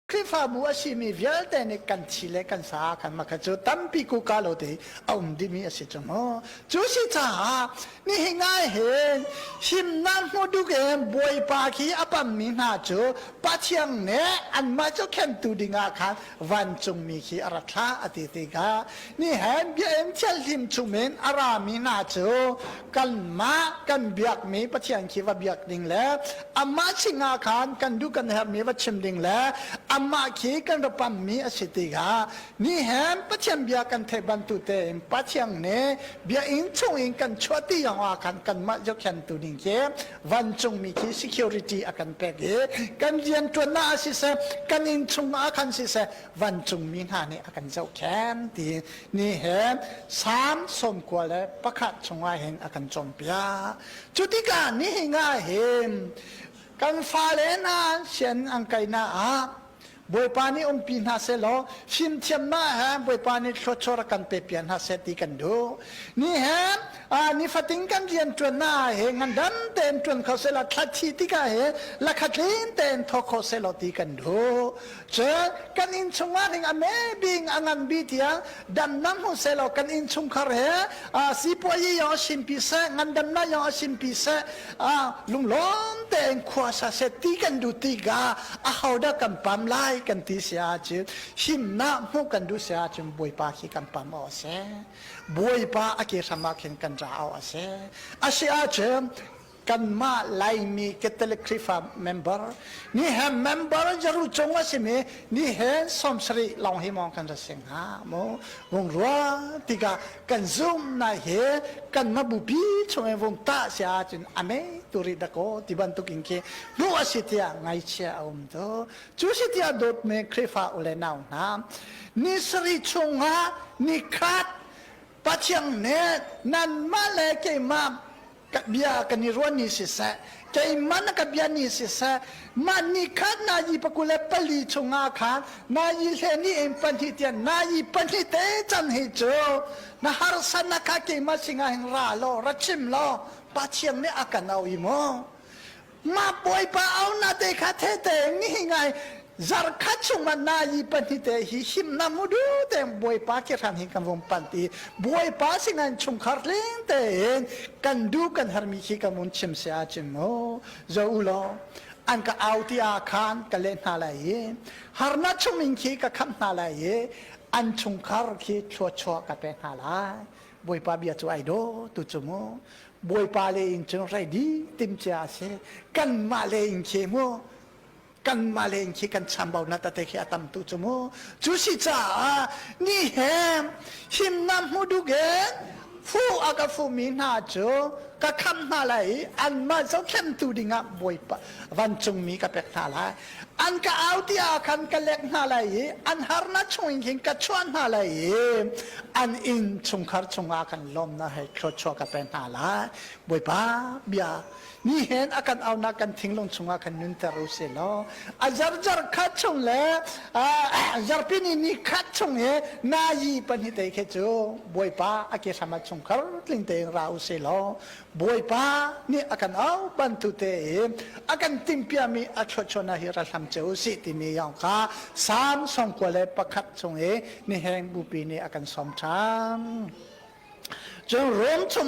Khrihfabu a simi vialte nih kan thi le kan sa khan makha cu tampi kuka lo te a um dimi a si cu mu. Cu si caah nihin ah hin himnak hmu duk in Bawipa khi a pammi hna cu Pathian nih anmah cu khentu dingah khan vancungmi khi a ra thlah a ti tikah nihin biakinn thianghlim chungin a rami hna cu kanmah kan biakmi Pathian khi va biak ding le amah singah khan kan duh kan herhmi va chim ding le amah khi kan ra pammi a si tikah nihin Pathian bia kan theih bantuk tein Pathian nih biakinn chungin kan chuah ti ah khan kanmah zohkhentu ding khi vancungmi khi security a kan pek i kan rianṭuannak ah siseh kan inn chungah khan siseh vancungmi hna nih a kan zohkhen ti ni he Salm 91 chungah hin a kan cawnpiak. Cu tikah nihin ah hin kan fale hna sian an kainak ah Bawipa nih umpi hna sehlaw fimthiamnak he Bawipa nih thluachuah rak kan pe piak hna seh ti kan duh. Ni he nifatin kan rian ṭuannak ah he ngandam tein ṭuan kho sehlaw thlathi tikah he lakhatlin tein thawk kho sehlaw ti kan duh. Cun kan innchung ah ding a me bing a ngan bi tiang damnak hmu sehlaw kan innchungkhar he sipuayi yong a simpi seh ngandamnak yong a simpi seh lunglawm tein khua sa seh ti kan duh tikah ahodah kan pam lai kan ti si ahcun himnak hmuh kan duh si ahcun Bawipa khi kan pam awk a si. Bawipa a ke hram ah khin kan ra awk a si. A si ahcun kanmah Laimi Catholic Khrihfa member ni he member jaru cung a simi ni he 70 lawng hi mong kan ra sing hnga mu vung rua tikah kan zum na he kan mabupi chung in vung ta si ahcun ame turi dako ti bantuk in khi hmuh a si tiah ngaichia a um tu cu si tiah dawtmi Khrihfa ule nau hna ni sarih chungah ni khat Pathian nih nanmah le keimah ka bia kan i ruah ni siseh keimah na ka bia ni siseh mah ni khat na yi pakul le pali chungah khan na yi hle ni in pahnih tiang na yi pahnih te cang hi cu na harsa na kha keimah singah hin ra law ra chim law Pathian nih a kan au i mu Mah bawipa au na te kha the te ngi ngai zarkhat chungah na yi pahnih te hi himna mudu te bawipa ke hran hi kan vung pan ti bawipa singan chungkhar tling tein kan du kan hermi khi kan vun chim se a chim mu zo u law an ka au ti ah khan ka leh hna lai i harnak chungin khi ka khamh hna lai i an chungkhar khi thluachuah ka pek hna lai Bawipa bia cu ai daw tu cu mu Bawipa le in cun ready timcia a si kanmah le in khi mu kanmah le in khi kan chambau na tate khi a tam tu cu mu cu si caah ni he himnak hmu duk in fu a ka fumi hna cu ka kham hna lai i anmah zohkhenhtu dingah Bawipa vancungmi ka pek hna lai an ka au ti ah khan ka lek hna lai i an harnak chungin khin ka chuah hna lai i an inn chungkhar chungah khan lawmnak he thluachuah ka pe hna lai Bawipa bia ni hen a kan aunak kan thinglung chungah khan nunter u si law a zarjar khat chung le zarpi ni ni khat chung i na yi pahnih te khi cu Bawipa a ke hram ah chungkhar tling tein ra u si law Bawipa nih a kan auh bantuk tein a kan timhpiahmi a thluachuahnak hi ra hlam cio u sih timi yong kha Salm 91 chung i niheng bupi nih a kan sawm ṭhan. Cun Rom chung.